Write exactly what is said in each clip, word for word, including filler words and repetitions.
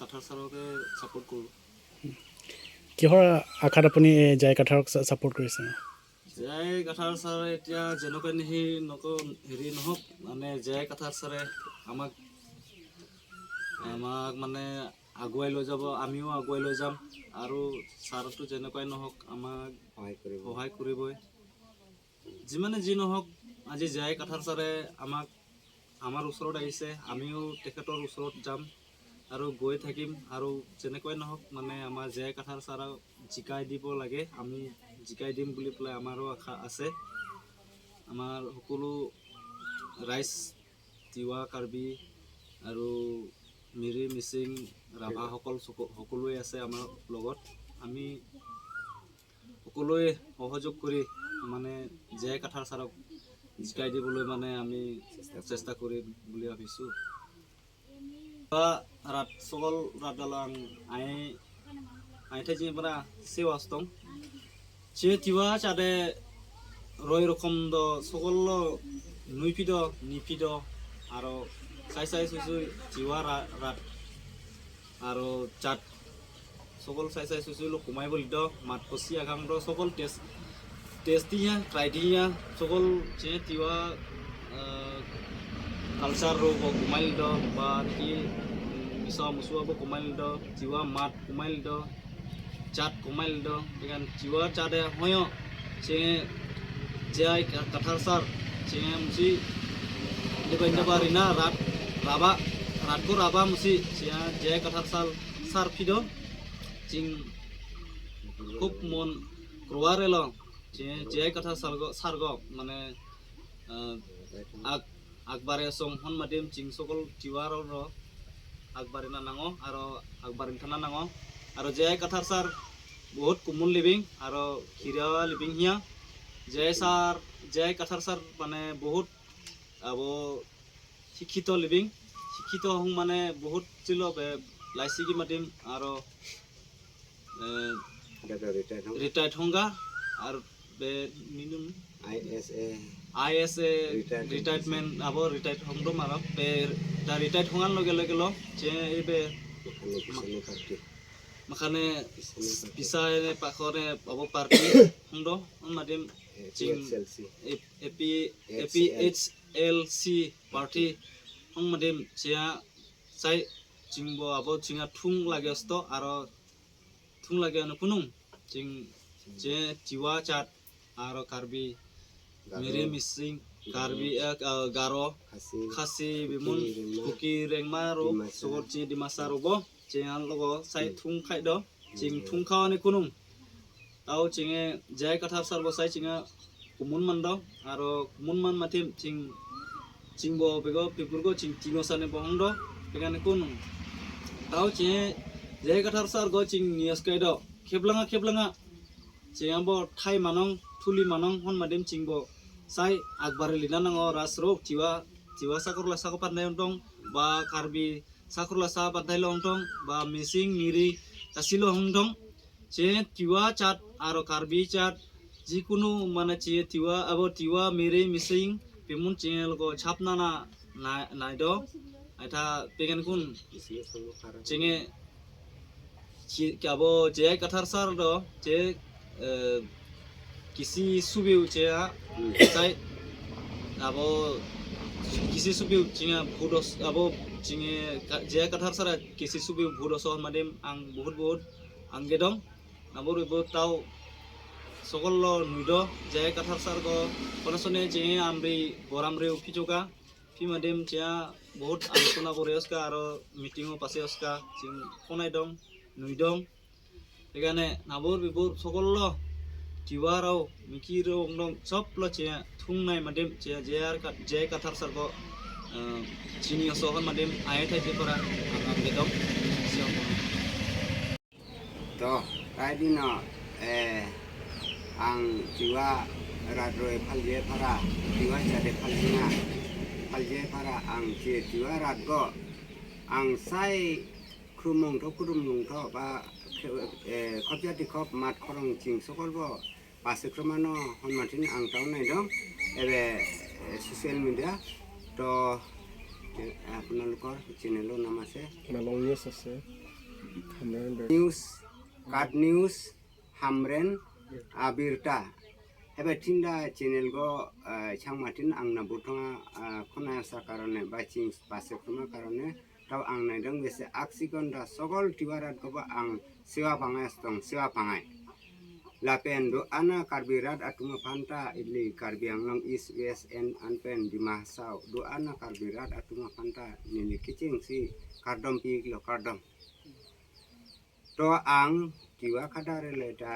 কাথাৰ ছাৰকে ছাপোৰ্ট কৰোঁ। কিহৰ আশাত আপুনি এই জে আই কাথাৰক ছা-, ছাপোৰ্ট কৰিছে? জে আই কাথাৰ ছাৰ এতিয়া যেনেকৈ নেকি নকওঁ, হেৰি নহওক, মানে জে আই কাথাৰ ছাৰে আমাক, আমাক মানে আগুৱাই লৈ যাব, আমিও আগুৱাই লৈ যাম। আৰু ছাৰটো যেনেকুৱাই নহওক, আমাক সহায় কৰিব। সহায় কৰিবই। যিমানে যি নহওক, আজি জে আই কাথাৰ ছাৰে আমাক, আমাৰ ওচৰত আহিছে, আমিও তেখেতৰ ওচৰত যাম আৰু গৈ থাকিম। আৰু যেনেকুৱাই নহওক, মানে, আমাৰ জে আই কাথাৰ ছাৰক জিকাই দিব লাগে, আমি জিকাই দিম বুলি পেলাই আমাৰো আশা আছে। আমাৰ সকলো ৰাইজ, তিৱা, কাৰ্বি আৰু মিৰি, মিচিং, ৰাভাসকল সকলোৱে আছে আমাৰ লগত। আমি সকলোৱে সহযোগ কৰি, মানে, জে আই কাথাৰ ছাৰক জিকাই দিবলৈ, মানে, আমি চেষ্টা কৰিম বুলি ভাবিছোঁ। বা rat sokol rat dalang ai, ai thai jing bara sewa stong. Che tiwa chade roi rokom do sokol lo nui pido, ni pido, aro sai sai sui sui tiwa ra-, rat, aro chat sokol sai sai sui sui lo kumai boli do, mat kosi agang do, sokol test, test dinya, try dinya, sokol che tiwa, eh, culture ro bo kumai do, ba ki, mm, misa musua bo kumai do, tiwa mat kumai do, chat kumai do, dengan tiwa chade hoyo, che jai ka-, kathar sar, che musi, deba deba rina rat, raba, rat ko raba musi, che jai kathar sar, sar pido, ching khup mon kruar elo, che jai kathar sar go, sar go, mane, eh, ak-, akbare song hon madim ching sokol tiwa ro ro, akbare na nango, aro akbare thana nango, aro jai kathar sar, বহুত কোমল লিভিং আৰু হিৰা লিভিং হিয়া। জে আই sir, জে আই কাথাৰ ছাৰ মানে বহুত আবো শিক্ষিত লিভিং, শিক্ষিত হং মানে বহুত চিলো বে লাইচিকি মাতিম আৰু, এ, ৰিটায়াৰ্ড হংগা আৰু বে মিনুম I S A. I S A retired retirement আবো ৰিটায়াৰ্ড হংদো মাৰক বে তা ৰিটায়াৰ্ড হঙান লগে লগে ল যে এই বে মাখানে পিছনে party. Makane pisane pakone abo party hongdo, on madim ching A P H L C. A-, A P, A P H L C party hong madim chia sai chingbo abo chinga thung lage sto aro thung lage ano kunung ching che tiwa chat aro Karbi, Garo, Miri, Mising, Garo, Karbi, eh, eh, Garo, Khasi, Khasi, Kuki, Bimun, Rengma, Kuki, Rengma ro, Dimasa. Sogor chi Dimasa ro bo, chinga logo sai thung khai do, ching thung khao ni kunung. Tao chinge jai kathar sar bo sai chinga kumun man do, aro kumun man matim ching, ching bo bego pipur go ching tino sane bo hong do, begane kunung. Tao chinge jai kathar sar go ching nias kai do, kheblanga, kheblanga. Ching abo thai manong, thuli manong, hon madim ching bo. Sai akbar lina nango ras ro, tiwa, tiwa sakur la sako pandai dong, ba Karbi sakur la sa pandai long dong, ba Mising, Miri, kasilo hong dong. Che tiwa chat, aro Karbi chat, jikunu mana che tiwa, abo tiwa, Miri, Mising, pimun che logo chap nana, na, nai do. Aitha pegan kun, chinge, Chi-, abo jai kathar sar do, che, eh, kisi subiu che a, sai, abo kisi subiu chinga budos, abo chinge ka-, jai kathar sar kisi subiu budos madim ang buhut buhut ang gedong, nabur ibu tau sokol lo nuido, jai kathar sar go, kono sone chinge amri, boram riu pichoka, Pima dem chia bahut alochona kore oska aro meeting o pase oska ching khonai dong, nui dong. Egane nabur bibur sokol lo tiwa rao miki rao ongdong sob lo chia thung nai madem chia jai ar kat jai kathar sargo, eh, chini oso hon madem ayat hai jepara ang ang gedong. Siap. To, tai dino, eh, ang tiwa rat roi phalje phara, tiwa chade phaljinga, phalje phara ang ti-, tiwa rat go, ang sai khrumung tho, khrumung tho, ba, eh, khop jati khop mat khorong ching sokol bo, Pasikromano honmatin ang tau nai dong, ebe, eh, social media, to, আপোনালোকৰ চেনেলৰ নাম আছে Malong News আছে, Hamren Ber- News, Kat News, Hamren, Abirta. Hebe tinda channel go, eh, changmatin ang na butonga, eh, khonaya sa karone, ba ching pase khoma karone, tau ang naidang bese aksi gonda sogol tiwarat goba ang sewa pangai stong, sewa pangai. Lapen do ana Karbi rat atuma phanta ili Karbi Anglong East West and anpen Dima Hasao. Do ana Karbi rat atuma phanta nili kiching si kardom pi lo kardom. To ang tiwa khada rele ta,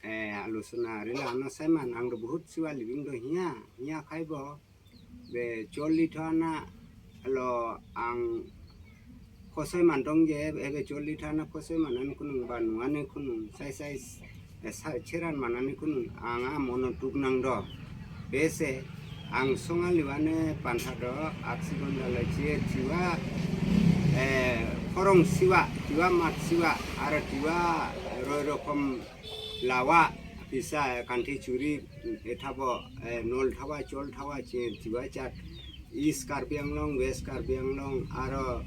eh, alusuna rila ano saiman ang do buhut siwa living do hiya, hiya khaibo. Be choli thana lo ang khosoi man dong je, ebe choli thana khosoi manan kunung ba nuane kunung, sai sai, eh, sa cheran manani kunung, ang a mono tuk nang do. Bese, ang songa liwane pantha do, aksi gonda lai chie tiwa, eh, khorong siwa, tiwa mat siwa, ara tiwa roi rokom lawa, pisa, eh, kanthi churi, eh, thabo, eh, nol thawa, chol thawa, chie tiwa chat, East Karbi Anglong, West Karbi Anglong, aro,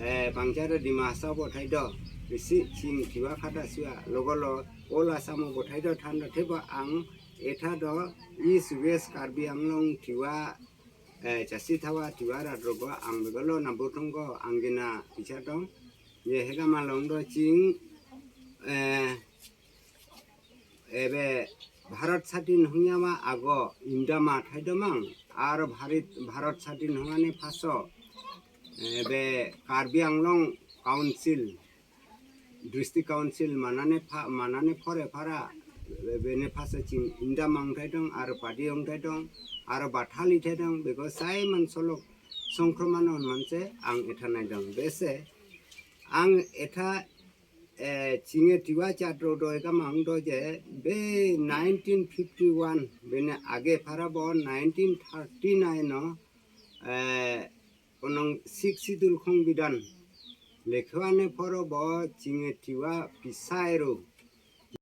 eh, bangjar Dima Hasao bo thaido, bisi ching tiwa khada siwa, logolo, All Assam bo thaido thanda theba ang etha do East West Karbi Anglong tiwa, eh, chasi thawa tiwa rat rogo ang begalo na botong go ang gina bichar dong. Ye hega malong do ching, eh, ebe Bharat sadin hungyama ago indama thaidomang ar Bharat, Bharat sadin hungane phaso, ebe Karbi Anglong Council, District Council manane pha, manane phore phara, bene phasa ching inda mangthai dong, aro padi ongthai dong, aro bathali thai dong, bego sai man solok songkroman on manse ang etha nai dong. Bese ang etha, eh, chinge tiwa chat ro do eka mang do je be nineteen fifty-one bene age phara bo nineteen thirty-nine no, eh, Konong Sixth Schedule khong bidan. Lekhewane phoro bo chinge tiwa pisai ro.